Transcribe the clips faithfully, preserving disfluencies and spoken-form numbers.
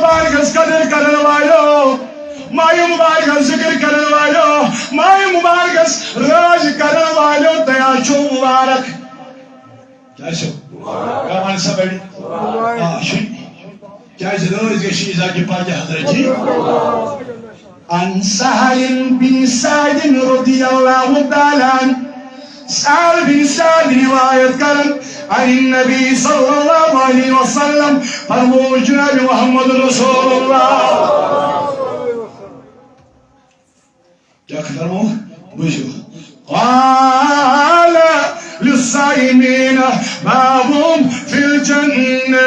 مبارکس قدر کرن والو، ماہِ مبارکس ذکر کرن والو، ماہِ مبارکس رٲز کرن والو، تۄہہِ حظ چھو مبارک۔ کیٛاہ چھو؟ کمان سا بڑِ؟ آ، چھُ۔ کیٛازِ رٲز گژھِ ذاتِ پاکِ حضرت جی؟ عن سهل بن سعد رضي الله تعالى عنه۔ سهل بن سعد روایت کرن، عن النبي صلى الله عليه وسلم، فرموو جناب محمد رسول اللہ۔ کیٛاہ فرموو؟ بوٗزِو۔ قال للصائمين باب في الجنة۔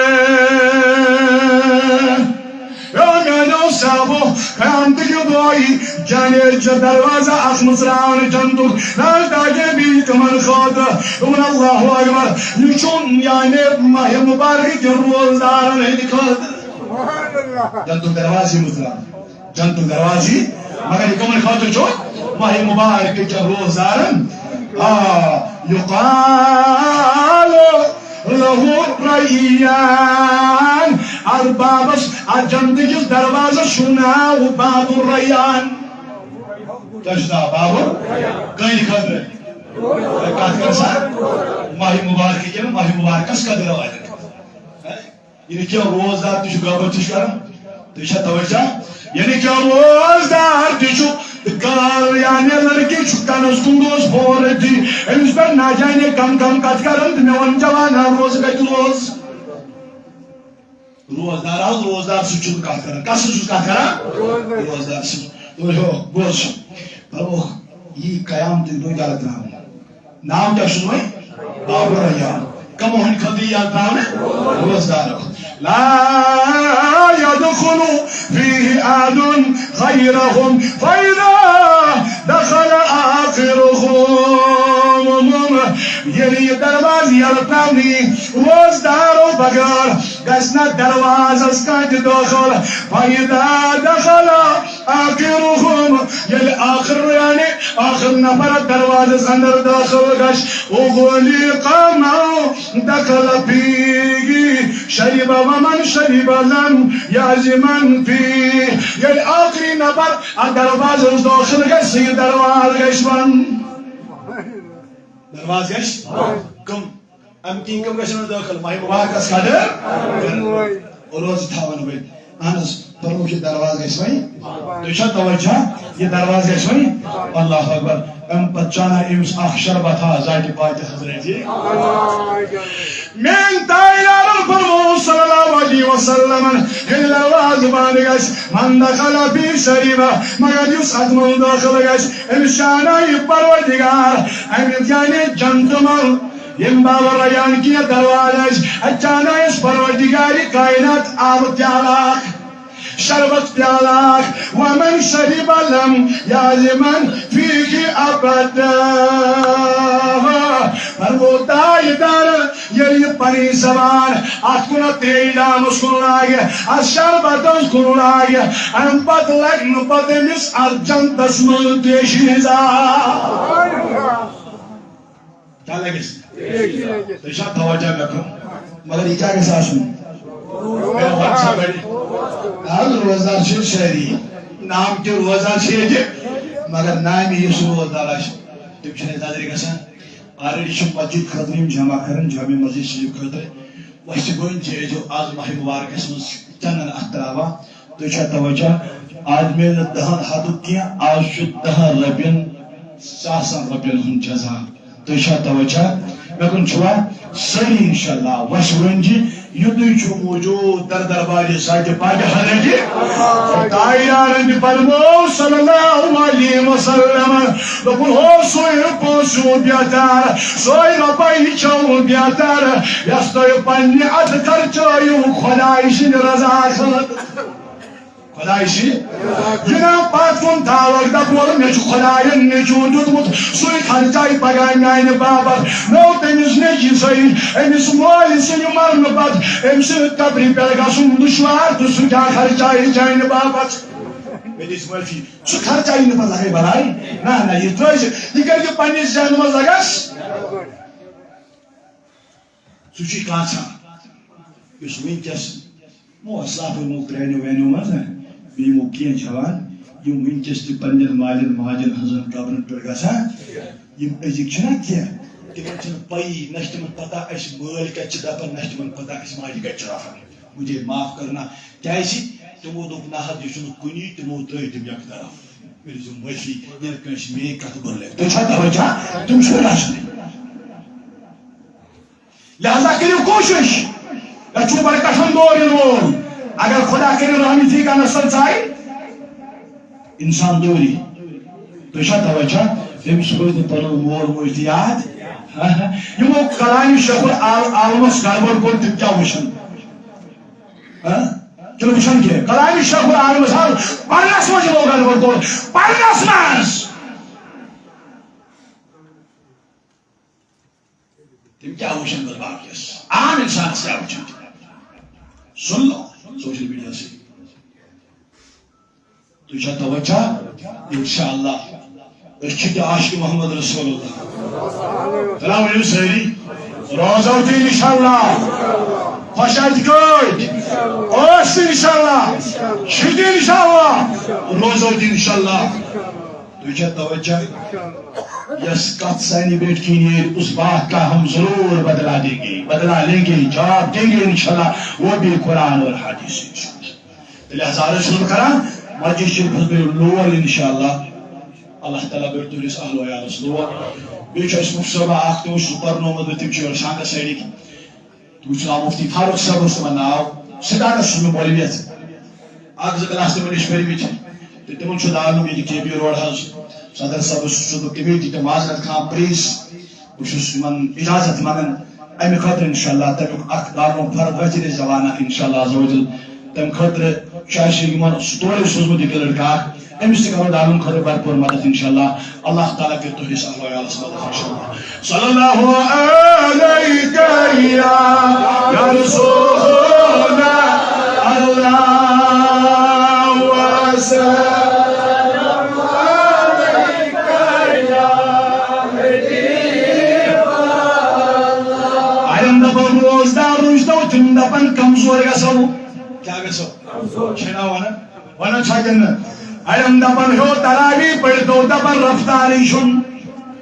او میانیو صحابو، قیامتٕکہِ دۄہ یی جنت چہِ دروازٕ اکھ مُژراونہٕ جنتُک۔ نہ تاکہِ بیٚیہِ تِمن خٲطرٕ۔ دوٚپُن، اللہ اکبر۔ یہِ چھُ یعنی ماہِ مبارکہٕ کٮ۪ن روزدارن ہٕنٛدِ خٲطرٕ۔ جنتُک دروازٕ یی مُژراونہٕ۔ جنتُک دروازٕ یی۔ مگر یہِ کٕمن خٲطرٕ چھُ؟ ماہِ مبارکہٕ کٮ۪ن روزدارن۔ آ، یقال له ریان۔ اتھ بابس، اتھ جنتہٕ کِس دروازس چھُ ناو باب الریان۔ کیٛاہ چھُ ناو باب الریان؟ کٕہٕنٛدِ خٲطرٕ؟ کتھ کر سا؟ ماہِ مبارکہٕ کٮ۪ن، ماہِ مبارکس قدر والٮ۪ن۔ یعنی کہِ روزدار تہِ چھُ غفلت تہِ چھُ کران۔ تُہۍ چھا توجہ؟ یعنی کہِ روزدار تہِ چھُ کال، یعنی لڑکی چھُ کنس کُن روز فون رٔٹتھٕے، أمِس پٮ۪ٹھ نہ جانے کم کم کتھ کران تہٕ مےٚ ووٚن جوانہ روز کتہِ روز؟ روزدار آو، روزدار سۭتۍ چھُس بہٕ کتھ کران۔ کس سۭتۍ چھُس کتھ کران؟ روزدار۔ روزدار سۭتۍ۔ تُہۍ ہو، بوز۔ فرمووُکھ، یی قیامتٕکۍ دۄہ یلہٕ ترٛاونہٕ۔ ناو کیٛاہ چھُس وۄنۍ؟ باب الریان۔ کمو ہٕنٛدِ خٲطرٕ یلہٕ ترٛاونہٕ؟ روزدارو۔ لا يدخل فيه أحد غيرهم فإذا دخل آخرهم۔ ییٚلہِ یہِ دروازٕ یلہٕ ترٛاونہٕ یی، روزدارو بغٲر گژھِ نہ دروازس کانٛہہ تہِ دٲخل۔ فإذا دخل آخرهم، ییٚلہِ ٲخر، یعنی ٲخر نفر دروازس اندر دٲخل گژھِ، أغلق من دخل فيه، شرب ومن شرب لم يعز من فيه۔ ییٚلہِ ٲخری نفر اتھ دروازس دٲخل گژھِ، سُہ یہِ دروازٕ گژھِ بند۔ دروازٕ گژھِ کم؟ امہِ کِنۍ کم گژھن نہٕ دٲخل؟ ماہِ مبارکس قدر۔ روزٕ تھاون وۄنۍ۔ اہن حظ، فرمووُکھ یہِ دروازٕ گژھِ وۄنۍ۔ تُہۍ چھا توجہ؟ یہِ دروازٕ گژھِ وۄنۍ۔ اللہ اکبر۔ امہِ پتہٕ چانہ أمِس اکھ شربت ہا ذاتِ پاکِ حضرت۔ میٲنۍ تاجدارن فرموو صلی اللہ علیہ وسلمن، ییٚلہِ دروازٕ بند گژھِ، من دخل فيه شرب، مگر یُس اتھ منٛز دٲخل گژھِ، أمِس چانایہِ پروردگار، أمِس یعنی جنتہٕ منٛز۔ ییٚمہِ باب الریان کہِ یتھ دروازٕ آسہِ، اتہِ چانایس پروردگارِ کائنات آبہٕ پیالہٕ اکھ، شربت پیالہٕ اکھ۔ ومن شرب لم يعز من فيه أبدا۔ فرموو تاجدار، ییٚلہِ یہِ پنٕنۍ زبان اتھ کُن، اتھ تریشہِ جامس کُن لاگہِ، اتھ شربتس کُن لاگہِ، امہِ پتہٕ لگہِ نہٕ پتہٕ أمِس اتھ جنتس منٛز تریشہِ ہٕنٛز آب۔ کیٛاہ لگٮ۪س؟ تُہۍ چھا توجہ مےٚ کُن؟ مگر یہِ کیٛاہ گژھِ آسُن؟ ہے، وَن سا گۄڈٕ۔ آز روزدار چھِ سٲری۔ نام کہِ روزدار چھِ ییٚتہِ، مگر نامہِ یُس روزدار آسہِ، تِم چھِنہٕ اَسہِ نظرِ گژھان۔ Already چھِ مسجد خٲطرٕ یِم جمع کران، جامع مسجد شریف خٲطرٕ۔ وۄنۍ چھِ وۄنۍ جٲیزو آز ماہِ مبارکس منٛز چندن اَتھ تراوان۔ تُہۍ چھا توجہ؟ آز میلہِ نہٕ دَہَن ہَتُک کینٛہہ، آز چھُ دَہَن رۄپیَن، ساسَن رۄپیَن ہُنٛد جزا۔ تُہۍ چھا توجہ؟ مےٚ کُن چھُوا؟ سٲری انشاءاللہ وَسہِ ؤنۍ زِ یُتُے چھُ موجود در دربارِ ذاتِ پاکِ حضرتِ۔ خدایارن تہِ فرموو صلی اللہ علیہ وسلم، دوٚپُن، ہو سُے پونٛسہٕ چھُ بہتر، سُے رۄپَے چھَو بہتر، یۄس تُہۍ پنٛنہِ اَتھٕ خرچٲیِو خدایہِ سٕنٛدِ رضا خٲطرٕ۔ خدایہِ سٕنٛدِ۔ یہِ نا پتھ کُن تھاوکھ، دپہٕ وول، مےٚ چھُ خدایَن نیٚچوٗ دیُتمُت، سُے خرچایہِ پگاہ میانہِ باپتھ۔ مےٚ اوس تٔمِس نیٚچی سۭتۍ، أمِس مٲلۍ سٕنٛدِ مرنہٕ پتہٕ أمۍ سٕنٛدِ قبرِ پٮ۪ٹھ گژھُن دُشوار، تہٕ سُہ کیٛاہ خرچایہِ چانہِ باپتھ؟ مےٚ دِژ معٲفی۔ سُہ خرچایہِ نہٕ پتہٕ لگے بلاے۔ نہ، نہ، یہِ ترٛٲوزِ، یہِ کٔرۍزِ پننِس ذہنہٕ منٛز لگس۔ سُہ چھُ کانٛژھا، یُس وٕنکیٚس یِمو اسلافو، یِمو پرٛانیو وینیو منٛز نہ، بیٚیہِ یِمو کینٛہہ جوان، یِم وٕنکیٚس تہِ پننٮ۪ن مالٮ۪ن ماجن ہٕنٛزن قبرن پٮ۪ٹھ گژھان، یِم أزِکۍ چھِنہ کینٛہہ، تِمن چھِنہٕ پَیی، نہ چھِ تِمن پتہ اَسہِ مٲلۍ کَتہِ چھِ دَپان، نہ چھِ تِمن پتہ اَسہِ ماجہِ کَتہِ چھِ رَفان۔ مجھے معاف کرنا، کیٛازِ تِمو دوٚپ نہ حظ، یہِ چھُنہٕ کُنی، تِمو ترٛٲے تِم یَکطرف۔ مےٚ دِژ معٲفی، ییٚلہِ کٲنٛسہِ میٛٲنۍ کَتھ بٔر لَگہِ۔ تُہۍ چھا توجہ؟ تِم چھِ وٕنہِ اَسہِ۔ لہذا کٔرِو کوٗشِش، یَتھ چھُ بڑٕ کٹھن دور یِنہٕ وول۔ اگر خدا کٔرِن رحمتی کا نسل ژایہِ، انسان دوٗری۔ تُہۍ چھا توجہ؟ تٔمِس روزِ نہٕ پنُن مول موج تہِ یاد۔ یِمو کلامِ شیخ العال-، عالمس گڑبڑ کوٚر، تِم کیٛاہ وٕچھن؟ ہاں؟ تِم وٕچھن کینٛہہ۔ کلامِ شیخ العالمس حال پرنس منٛز یِمو گڑبڑ کوٚر، پرنس منٛز۔ تِم کیٛاہ وٕچھن پتہٕ باقیَس؟ عام اِنسانَس کیٛاہ وٕچھن؟ سُن لو سوشل میڈیا سۭتۍ۔ تُہۍ چھا توجہ؟ انشاءاللہ۔ أسۍ چھِ تہِ عاشق محمد رسول اللہ۔ تلاو ؤنِو سٲری۔ روزو تہِ انشاءاللہ۔ خۄش آسہِ کٲٹھۍ۔ ٲس تہِ انشاءاللہ۔ چھِ تہِ انشاءاللہ۔ روزو تہِ انشاءاللہ۔ تُہۍ چھا توجہ؟ یس کتھ سانہِ بیٹھ کی نیرِ، اس بات کا ہم ضرور بدلہ دیں گے، بدلہ لیں گے، جواب دیں گے انشاءاللہ، وہ بھی قرآن اور حدیث انشاءاللہ۔ تیٚلہِ ہسا عرض چھُس بہٕ کران، مسجد شریفس بٔرِو لول انشاءاللہ۔ اللہ تعالیٰ بٔرِو تُہنٛدِس اہل و عیالس لول۔ بیٚیہِ چھُ اَسہِ مُفتی صٲبہ اکھ، تٔمۍ چھُ پرنومُت، تٔمۍ چھُ یورٕ سانگس سایڈٕکۍ۔ تِم چھِ ناو مفتی فاروق صٲب اوس تِمن ناو، سٹاٹس چھُس بہٕ مولویت۔ اکھ زٕ کلاس تِمن نِش پٔرمٕتۍ۔ تہٕ تِمن چھُ دارالعلوم ییٚتہِ کے بی روڈ حظ۔ صدر صٲبس چھُس بہٕ کمیٹی تہٕ معذرت خواہ، پلیز۔ بہٕ چھُس یِمن اجازت منگان۔ امہِ خٲطرٕ انشاءاللہ تمیُک اکھ دارالعلوم فرق گژھِ زمانہ انشاءاللہ عز و جل۔ تمہِ خٲطرٕ چھُ اَسہِ یِمن تورے سوٗزمُت یہِ لڑکہٕ اکھ۔ أمِس تہِ کرو دارالعلوم خٲطرٕ بھرپوٗر مدد انشاءاللہ۔ اللہ تعالیٰ کٔرِنۍ تُہنٛدِس اہل و عیالس مدد انشاءاللہ۔ صلی اللہ علیک یا، یا رسول اللہ، وسلم علیک یا حبیب اللہ۔ اَڑٮ۪ن دَپو روزدار روٗزتو، تِم دَپن کمزور گژھو۔ کیٛاہ گژھو؟ چھِنا وَنان؟ وَنان چھا کِنہٕ نہٕ؟ اَڑٮ۪ن دَپان ہیوٚو تراویح پٔرِتھ، ہیوٚو دَپان رفتارٕے چھُنہٕ۔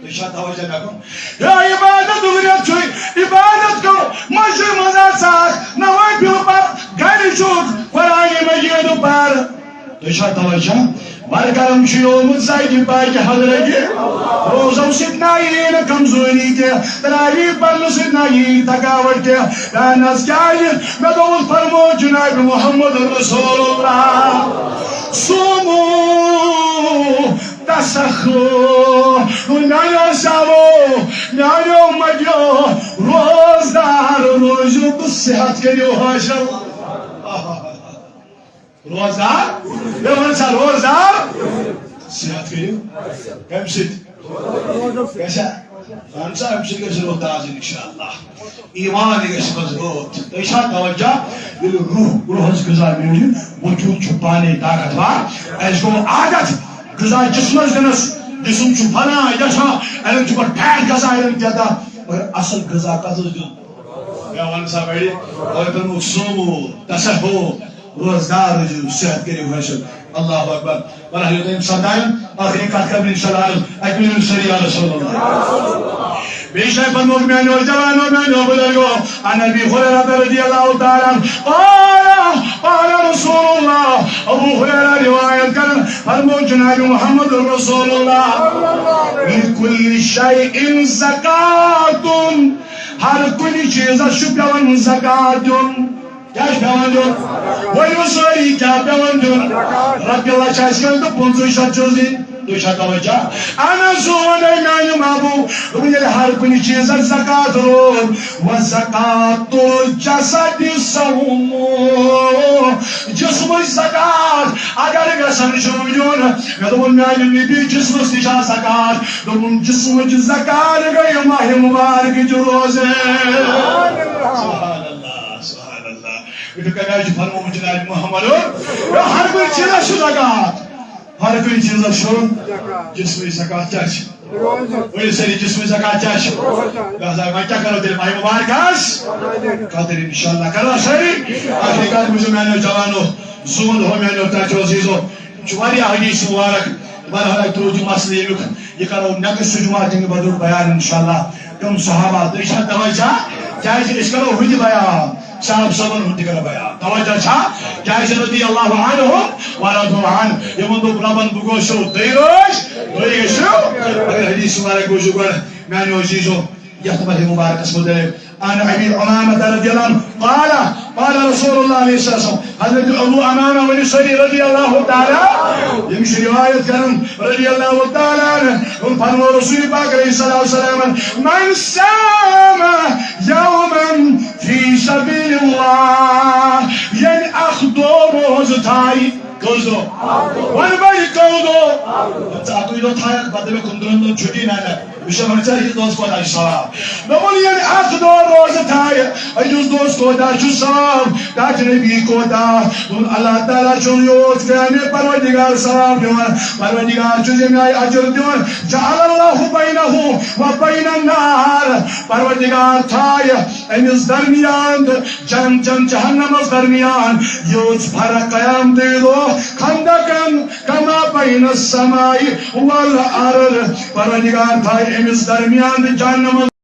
تُہۍ چھا توجہ مےٚ کُن؟ ہیوٚو عبادتُک رٮ۪تھ چھُے، عبادت گوٚو مسجد منٛز آسان، نوٲفِل پَر، گَرِ چھُکھ قرآنِ مجیٖد پَر۔ تُہۍ چھا توجہ؟ وَرٕ کرم چھُ یومُت زَکہِ پاکہِ حضرتِ۔ روزو سۭتۍ نہ یی نہٕ کمزوری تہِ، تراویح پرنہٕ سۭتۍ نہ یی تھکاوٹ تہِ۔ اہن حظ، کیازِ؟ مےٚ دوٚپُس، فرموو جناب محمد رسول اللہ، صوموا تصحوا۔ میانیو سیاحو، میانیو مدیو، روزدار روزِو تہٕ صحت کٔرِو حٲصِل۔ روزدار، مےٚ وَن سا، روزدار، صحت کٔرِو۔ کَمہِ سۭتۍ؟ گژھِ، اَہَن سا، اَمہِ سۭتۍ گژھِ روح تازٕ، اِنشاءاللہ۔ ایمان گژھِ مضبوٗط۔ تُہۍ چھا توجہ؟ ییٚلہِ روح، روحس غذا میلہِ، وجوٗد چھُ پانے طاقتور۔ اَسہِ گوٚو عادت غذا جسمس دِنس، جسم چھُ فلاں یژھان، اَڑٮ۪ن چھُ پتہٕ fat گژھان، اَڑٮ۪ن کیٛاہ تام، مگر اصل غذا کَس اوس دیُن؟ مےٚ وَن سا بڑِ، تۄہہِ پٮ۪نو صومو، تصحو، روزدار روٗزِو، صحت کٔرِو حٲصِل۔ اللہ اکبر۔ بہرحال، یوٚتام سپدایم، ٲخری کتھ کرٕ بہٕ انشاءاللہ عرض، اکہِ لٹہِ ؤنِو سٲری یا رسول اللہ۔ بیٚیہِ چھُ اَسہِ پنُن میٛانیو جوانو، میٛانیو بُزرگو، عن ابی ہریرہ رضی اللہ تعالیٰ عنہ، قال، قال رسول اللہ، ابو ہریرہ روایت کران، فرمو جناب محمد رسول اللہ، لکل شیء زکوۃ، ہر کُنہِ چیٖزس چھُ پٮ۪وان زکوٰۃ دیُن۔ کیٛاہ چھُ پٮ۪وان دیُن؟ ؤنِو سٲری، کیٛاہ پٮ۪وان دیُن؟ رۄپیہِ لَچھ آسہِ کٲنٛسہِ تہٕ پٕنٛژٕہ شیٚتھ چھُس دِنۍ۔ تُہۍ چھا توجہ؟ اَہَن حظ، سون اے میٛانہِ محبوٗب۔ دوٚپُن، ییٚلہِ ہر کُنہِ چیٖزَس زکوٰۃ روٗد، وَزَکَاتُ الْجَسَدِ صَوْمُ۔ جسمٕچ زکوٰۃ اگر گژھان چھُ دیُن، مےٚ دوٚپُن، میٛانہِ نبی جسمَس تہِ چھا زکوٰۃ؟ دوٚپُن، جسمٕچ زکوٰۃ گٔے ماہِ مُبارکٕچ روزٕ۔ سبحان اللہ، سبحان اللہ۔ وٕچھِو، کَمہِ آیہِ چھُ فرمومُت جناب محمد، ہر کُنہِ چیٖزَس چھُ زکوٰۃ۔ ہر کُنہِ چیٖزَس چھُ جسمٕچ زکوٰۃ کیٛاہ چھِ؟ ؤنِو سٲری، جسمٕچ زکوٰۃ کیٛاہ چھِ؟ لہذا وۄنۍ کیٛاہ کَرو تیٚلہِ ماہِ مُبارکَس خٲطرٕ؟ اِنشاءاللہ کَرو سٲری۔ آخری وٕچھِو میانیو جوانو، زوٗن ہو میانیو ٹاٹھیو عزیزو، یِم چھِ واریاہ حدیث مبارک۔ بہرحال، اَتہِ ترٛوو تہِ مسلہٕ ییٚمیُک، یہِ کرو next جمعہ تَمہِ بدلُک بیان انشاءاللہ۔ تِم صحابہ، تُہۍ چھا توجہ؟ کیازِ أسۍ کرو ہُہ تہِ بیان، صاحب صٲبن ہُنٛد تہِ کرو بیان۔ توجہ چھا؟ کیازِ رضی اللہ عنہم و رضوا عنہ، یِمن دوٚپ ربن، بہٕ گوٚژھو، تُہۍ روٗزۍ، تُہۍ گٔژھِو۔ مگر حدیث مبارک بوٗزِو گۄڈٕ میانیو عزیزو، یتھ ماہِ مبارکس متعلق۔ عن ابی امامہ رضی اللہ عنہ قال، قال رسول اللہ علیہ الصلوۃ والسلام، حضرت ابو امامہ ؤنِو سٲری رضی اللہ تعالیٰ، یِم چھِ روایت کران رضی اللہ تعالیٰ عنہ، یِم فرمو رسول پاک علیہ الصلوۃ والسلام، من صام یوما فی سبیل اللہ، ییٚلہِ اکھ دۄہ روزٕ تھایہِ، کٔژ دۄہ؟ وَن بَے کٔژ دۄہ؟ ژٕ اَکُے دۄہ تھایَکھ، پَتہٕ دَپَکھ کُنترٕہَن دۄہَن چھُٹی، نہ، نہ۔ وٕچھو وۄنۍ ژےٚ أکِس دۄہَس کوتاہ چھُ ثواب۔ دوٚپُن ییٚلہِ اَکھ دۄہ روزٕ تھایہِ، أکِس دۄہَس کوتاہ چھُ ثواب؟ تَتہِ نبی کوتاہ؟ دوٚپُن اللہ تعالیٰ چھُنہٕ یوت کینٛہہ مےٚ پروردگار ثواب دِوان، پروردگار چھُ ییٚمہِ آیہِ اجر دِوان، جعل اللہ بینہ و بین النار، پروردگار تھایہِ أمِس درمیان تہٕ جن-، جن-، جہنمس درمیان ییٖژ فرق قیامتٕکۍ دۄہ خندقن کما بین السماء والارض۔ پروردگار تھایہِ أمِس درمیان تہٕ جہنمس